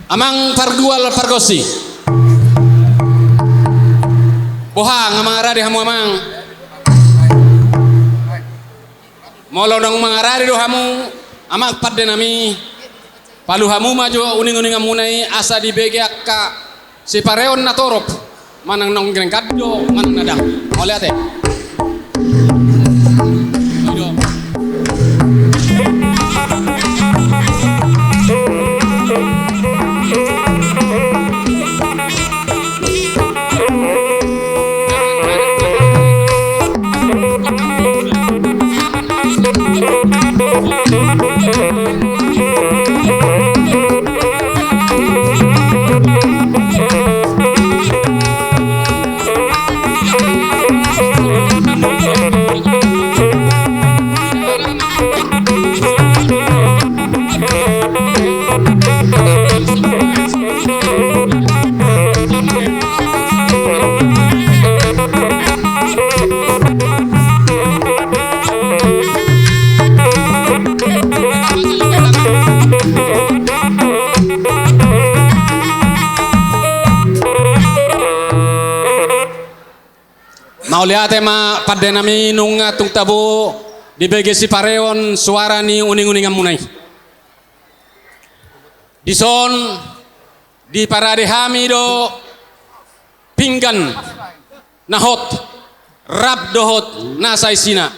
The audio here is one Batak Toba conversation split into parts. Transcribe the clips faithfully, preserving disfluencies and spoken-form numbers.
Amang pargual pargonsi. Boha nga mangarade hamu amang? Molo naung mangarade do hamu amang pande nami, palu hamu ma jo uning-uninganmuna i asa dibege angka sipareon na torop. Manang naung genggan do manang na dang. Mauliate. Mauliate ma pande nami, nunga tung tabo dibege sipareon suara ni uning-uninganmuna i. Dison diparade hami do pinggan na hot rap dohot nasa isina.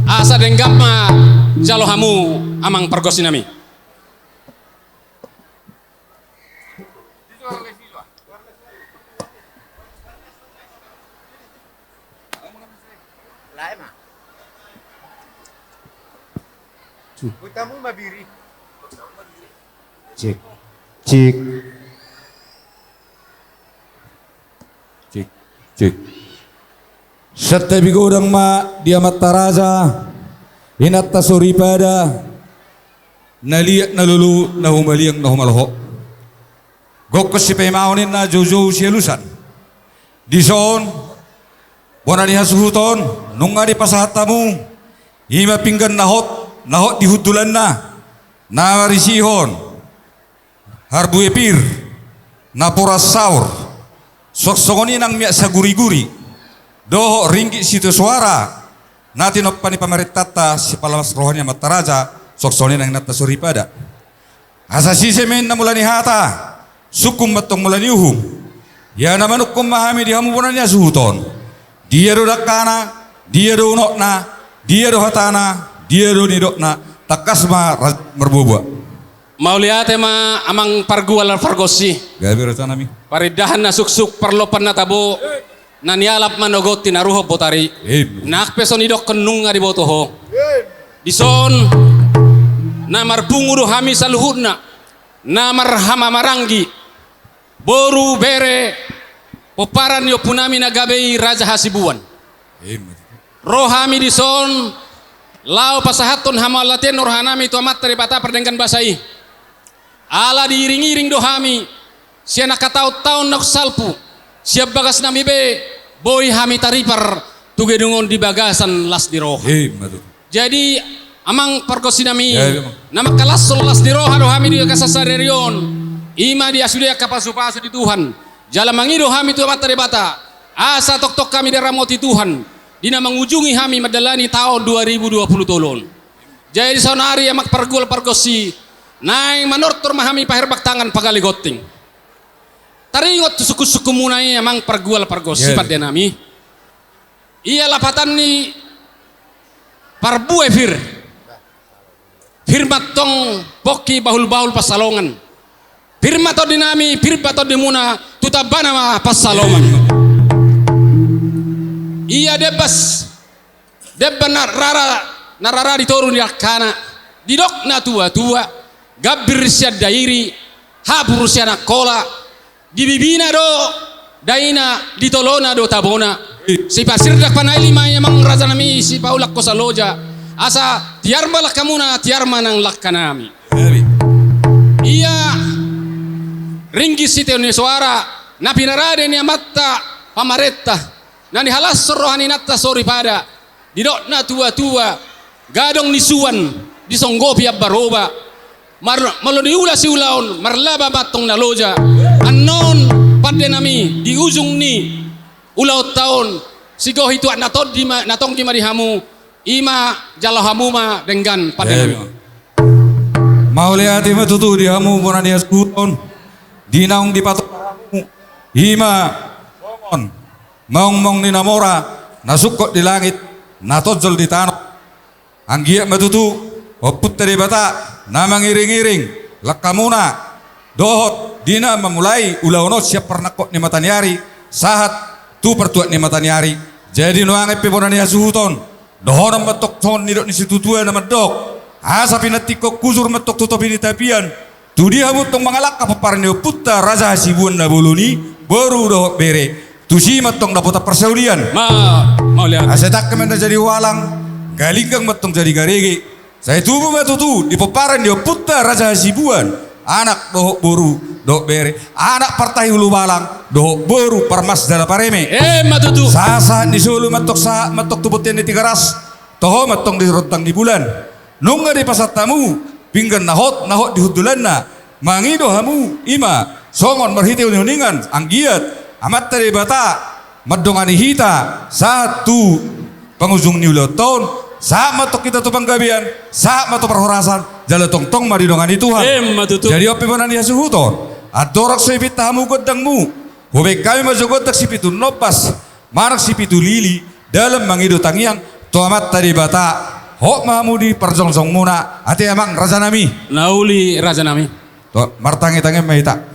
Asa denggan ma jalo hamu amang pargonsi nami. Cek. Cek. Cek. Cek. Santabi godang ma di amanta raja, inanta soripada, na liat na lolo, na humaliang na humaloho. Gokhon sipaimaon ninna, joujou sialusan. Dison bona ni hasuhuton nunga dipasahat hamu, i ma pinggan na hot, na hot di hundulanna, na marisihon harbue pir, napuran saur, suang songon i nang miak saguriguri, dohot ringgit sitio soara, na tinompa ni pamarentanta sipalamas roha ni amanta raja, suang songon i nang inanta soripada. Asa sise ma inna mula ni hata, sungkun ma antong mula ni uhum. Ia na manungkun ma hami di hamu bona ni hasuhuton on. Dia do dangkana, dia do unokna, dia do hatana, dia do nidokna, tangkas ma ra-, marbuabua. Mauliate ma amang pargual pargonsi. Gabe raja nami. Parindahan na suksuk, parlompan na tabo, na nialap manogot tinaruhon botari. Em. Nang pe so nidokkon nunga diboto ho. Dison na marpungu do hami saluhutna, na marhama maranggi, boru bere, pomparan ni ompunami na gabe i Raja Hasibuan. Em. Ro hami dison laho pasahathon hamauliateon ni rohanami tu Amanta Debata pardenggan basa i. Ala diiring-iring do hami sian angka taon-taon naung salpu, sian bagasnami be boi hami taripar tu gedung on di bagasan las ni roha. Em, betul. Jadi amang pargonsinami, ya, ya, Bang, na mangkalashon las ni roha do hami di angka sadari on, i ma di sude angka pasu-pasu ni Tuhan. Jala mangido hami tu Amanta Debata asa tongtong hami diramoti Tuhan di na mangujungi hami mandalani taon dua ribu dua puluh tolu on. Jadi saonari amang pargual pargonsi, naeng manortor ma hami paherbang tangan pagale gonting. Taringot tu sungkun-sungkunmuna i amang pargual pargonsi, ya, pandenami. Ia lapatan ni parbue pir. Pir ma antong pongki bahul-bahul pansalongan. Pir ma tondinami, pir ma tondimuna, tu tambana ma pansalongan. Ia debas, debas na rara, na rara di toru ni dangkana, didok na tua-tua, gambir sian dairi, hapur sian angkola, di bibina do daina, di tolona do tabona. Sipasirdak panaili ma i amang rajanami, sipaulak hosa loja. Asa tiar ma langkamuna, tiar ma nang langkanami. Ia ringgit sitio ni soara na pinarade ni amanta pamarenta, na nihalashon roha ni inanta soripada, didok na tua-tua, gadong ni suan disonggopi ambaroba. Mar-, molo niula siulaon, marlaba ma antong na loja. Annon, pande nami, di ujung ni ulaonta on, sigohi tuak na tonggi ma, na tonggi ma di hamu, i ma jalo hamu ma denggan, pande nami. Mauliate ma tutu di hamu bona ni hasuhuton, di naung dipatupa hamu, i ma songon mongmong ni na mora, na sungkot di langit, na tonjol di tano. Anggiat ma tutu Ompunta Debata na mangiringiring langkamuna dohot di na mamulai ulaon on sian parnangkok ni mata ni ari sahat tu partuat ni mata ni ari. Jadi nuaeng pe bona ni hasuhuton, dohonon ma antong songon nidok ni situatua na mandok: Asa pinantikhon hujur ma antong tu topi ni tapian, tu dia hamu antong mangalangka pomparan ni ompunta Raja Hasibuan na bolon i, boru dohot bere. Tusi ma antong dapotan parsaulian. Ma, mauliate. Asa tangke ma na jadi ualang, galinggang ma antong jadi garege. Sai tubu ma tutu di pomparan ni ompunta Raja Hasibuan anak dohot boru dohot bere, anak partahi hulubalang dohot boru parmas jala pareme. Emma tutu. Sahat ni solu ma antong, sahat ma antong tu bontean ni Tigaras, toho ma antong di rondang ni bulan. Nunga dipasahat hamu pinggan na hot, na hot di hundulanna. Mangido hamu i ma songon marhite uninguningan, anggiat Amanta Debata mandongani hita sahat tu pangujung ni ulaonta on, sahat ma antong hita tu panggabean, sahat ma tu parhorasan, jala tongtong ma didongani Tuhan. Emma tutu. Jadi on pe bona ni hasuhuton, andorang so ipinta hamu gondangmu, hubaen hami ma jo gondang sipitu nombas, manang sipitu lili, dalan mangido tangiang tu Amanta Debata. Hot ma hamu di parjongjongmuna, ate amang rajanami. Na uli rajanami. To, martangiang-tangiang ma hita.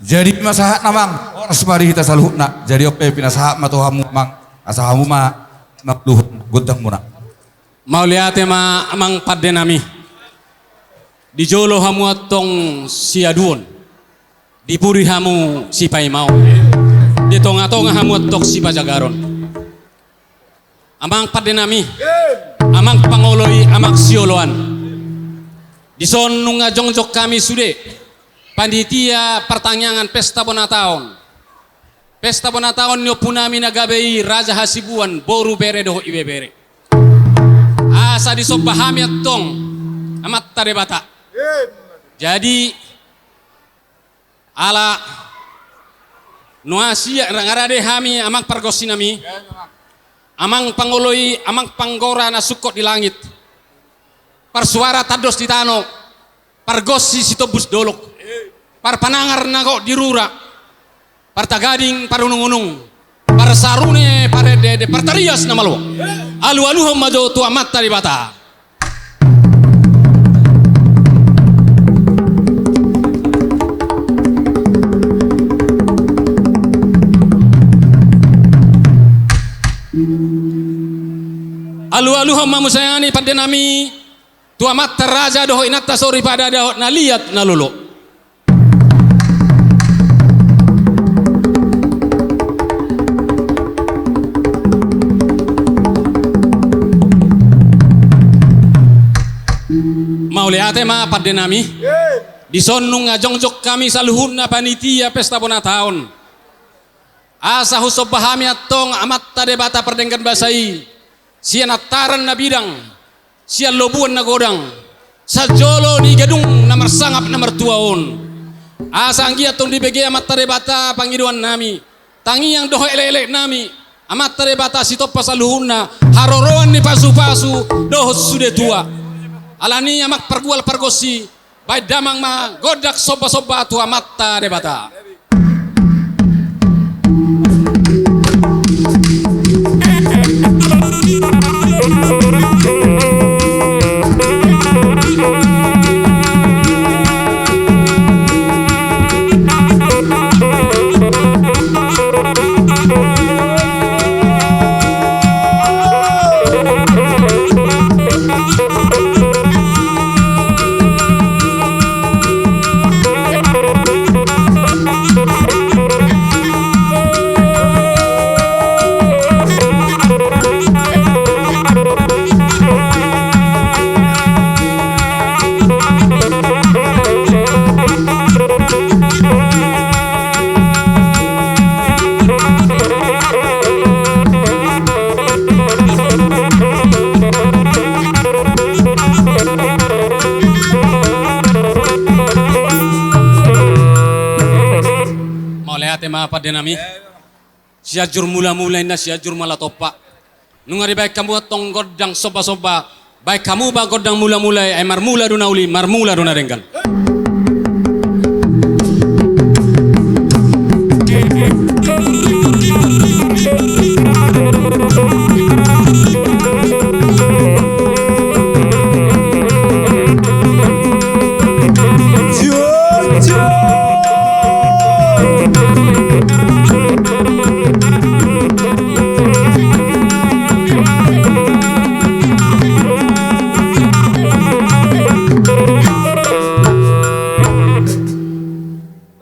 Jadi ma sahat na, Amang, horas ma di hita saluhutna. Jadi on pe pinasahat ma tu hamu, Amang, asa hamu ma manguluhon gondangmuna. Mauliate ma, Amang pande nami. Di jolo hamu antong siaduon, di pudi hamu sipaimaon, di tonga-tonga hamu antong sipajagaron. Amang pande nami, amang pangoloi, amang sioloan. Dison nunga jongjong hami sude panitia partangiangan pesta bona taon. Pesta bona taon ni ompu nami na gabe i Raja Hasibuan, boru, bere dohot ibebere. Asa disomba hami antong Amanta Debata. Jadi, ala nuaeng sian, nga rade hami, amang pargonsi nami, amang pangoloi, amang panggora na sungkot di langit, parsuara tandos di tano, pargonsi sitombus dolok, parpanangar na gok di rura, partagading parunung-unung, parsarune parende-ende, partarias na malo. Alu-aluhon ma jo tu Amanta Debata. Alu-aluhon ma muse i pande nami tu amanta raja dohot inanta soripada dohot na liat na lolo. Mauliate ma pande nami. Dison nunga jongjong hami saluhutna panitia pesta bona taon, asa husomba hami antong Amanta Debata pardenggan basa i, sian antaran na bidang, sian lobuan na godang, sian jolo ni gedung na marsangap na martua on. Asa anggiat tong dibege Amanta Debata pangidoan nami, tangiang dohot elek-elek nami, Amanta Debata sitompa saluhutna, haroroan ni pasu-pasu dohot sude tua. Alani i amang pargual pargonsi, baen damang ma gondang somba-somba tu Amanta Debata. Mauliate ma pande nami. Sianjur mula-mula inna, Sianjur ma laho tompa. Nunga dibaen hamu antong gondang somba-somba, baen hamu ma gondang mula-mula i, ai marmula do na uli, marmula do na denggan.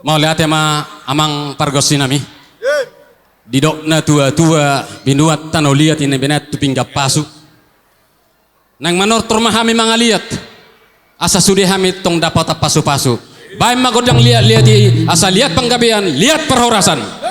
Mauliate ma amang pargonsi nami. Didok na tua-tua, binuat tano liat i na binaen tu pinggan pasu. Naeng manortor ma hami mangaliat, asa sude hami tong dapotan pasu-pasu. Baen ma gondang liat-liat i, asa liat panggabean, liat parhorasan.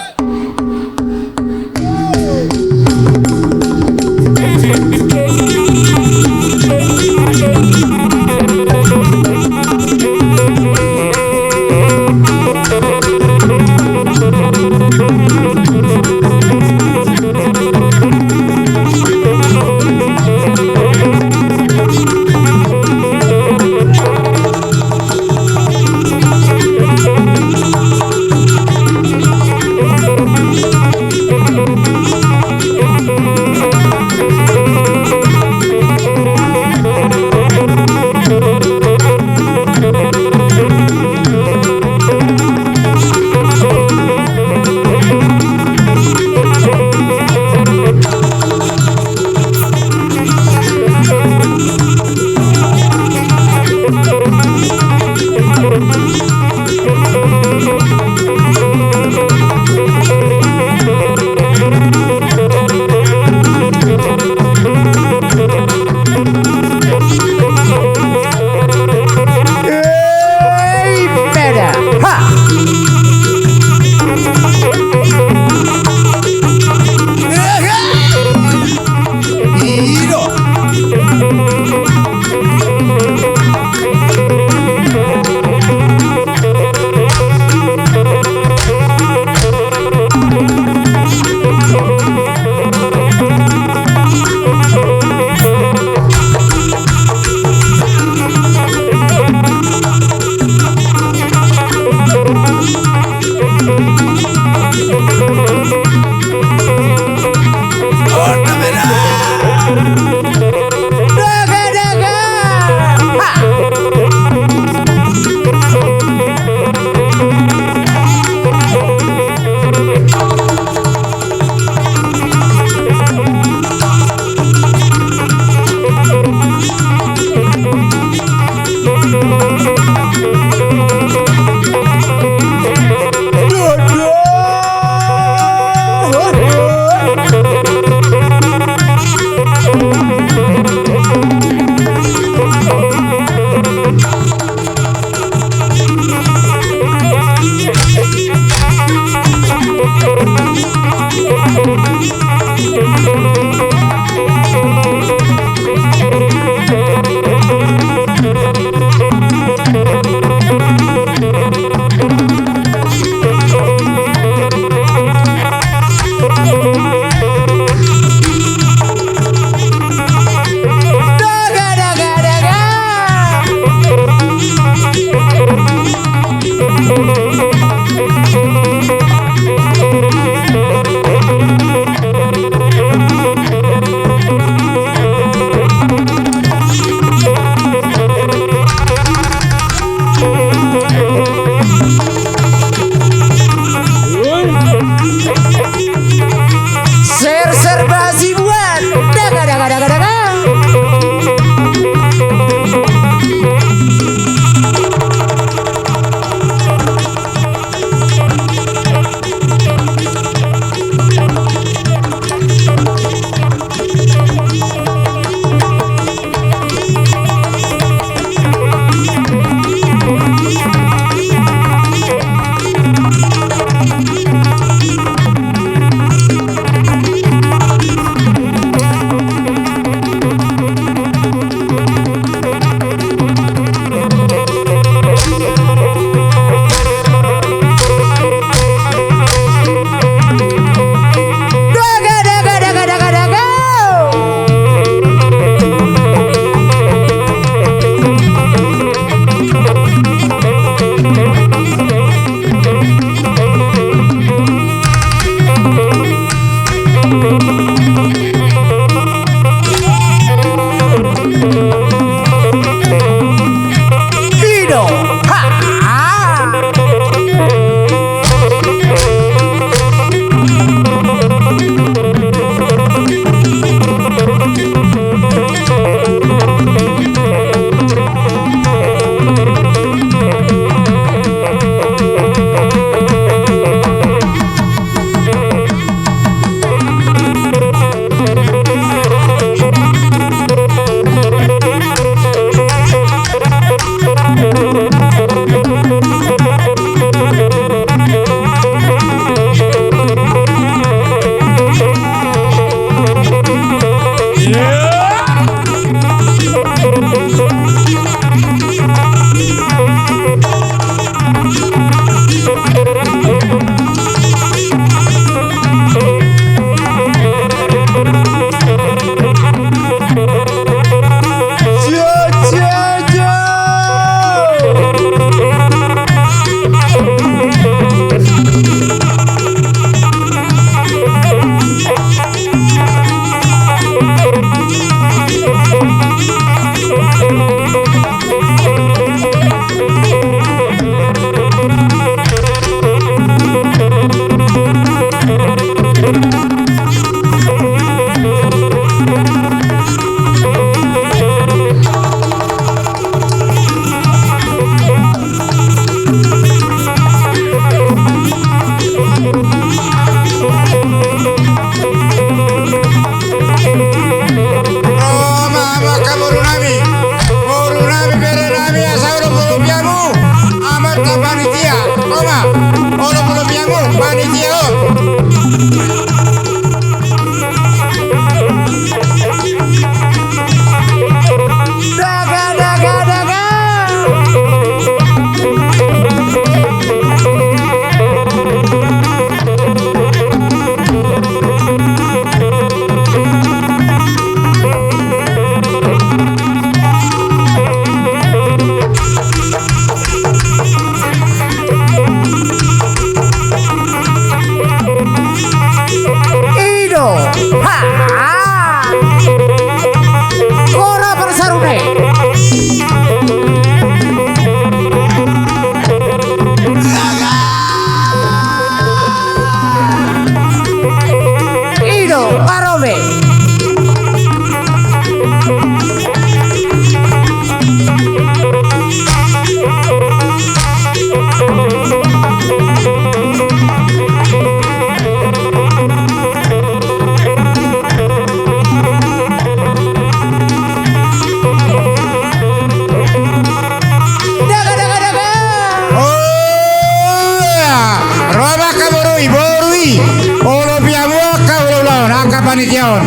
panitia on.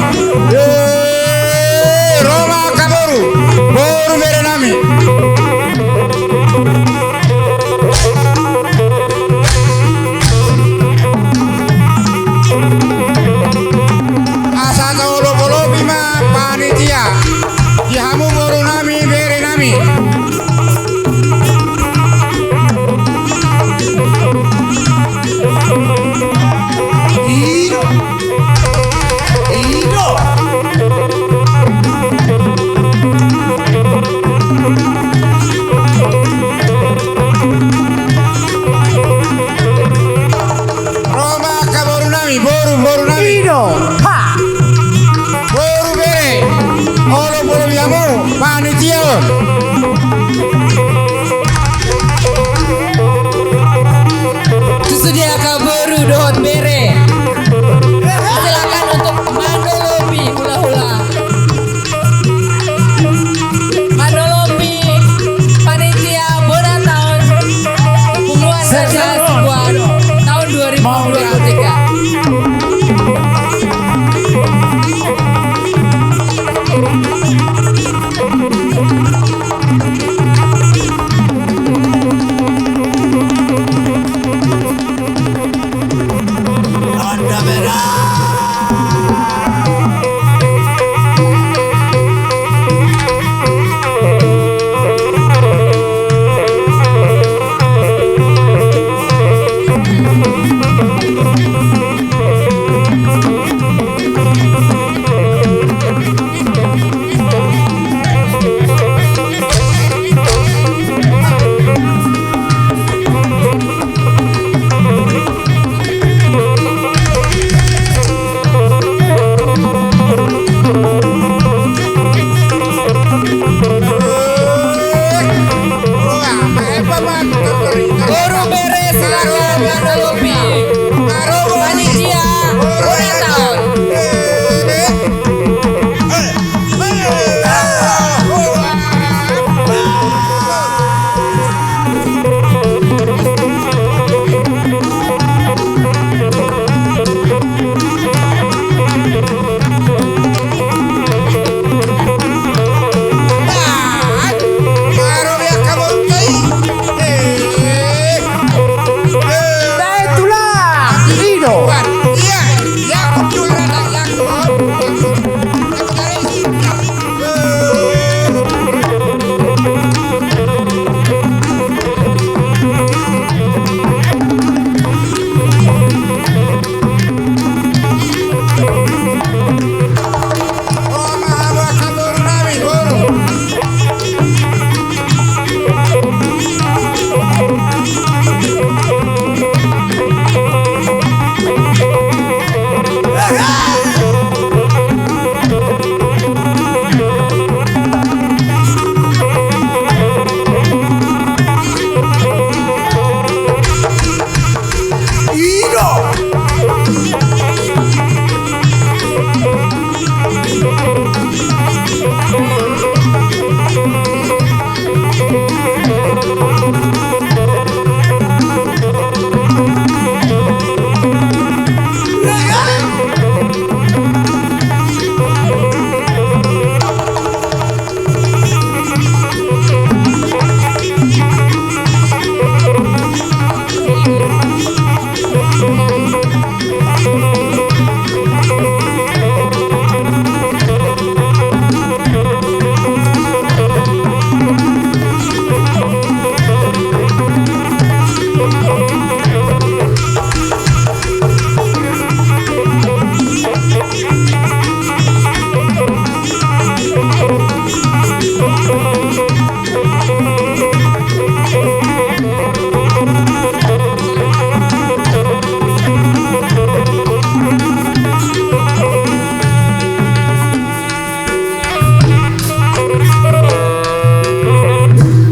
Eh, ro ma angka boru, boru bere nami. Asa taolopolopi ma panitia. Di hamu boru nami, bere nami. I do. I do. Ro ma angka boru nami, boru, boru nami. I do. Ha. Boru bere. Olo, boru, hamu panitia on. Tutu dia angka boru dohot bere. Silakan untuk mandolopi hulahula. Mandolopi panitia bona taon punguan Raja Hasibuan taon dua ribu dua puluh tiga. Boru bere silakan mandolopi panitia bona taon.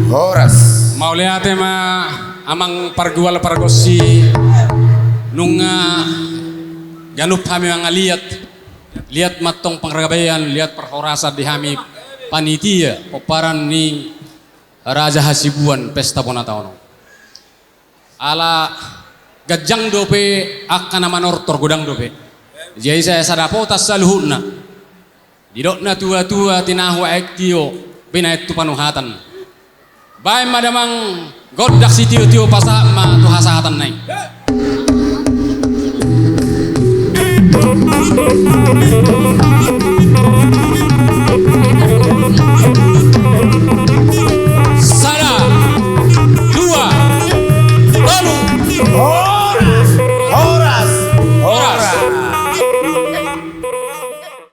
Horas. Mauliate ma amang pargual pargonsi, nunga ganup hami mangaliat, liat ma antong panggabean, liat parhorasan di hami panitia pomparan ni Raja Hasibuan pesta bona taon on. Ala ganjang dope angka na manortor, godang dope. Jadi sai sada potas saluhutna. Didok na tua-tua tinahu aek tio, binaen tu panuhatan. Baen ma damang gondang sitio-tio pasahat ma tu hasahatan na i.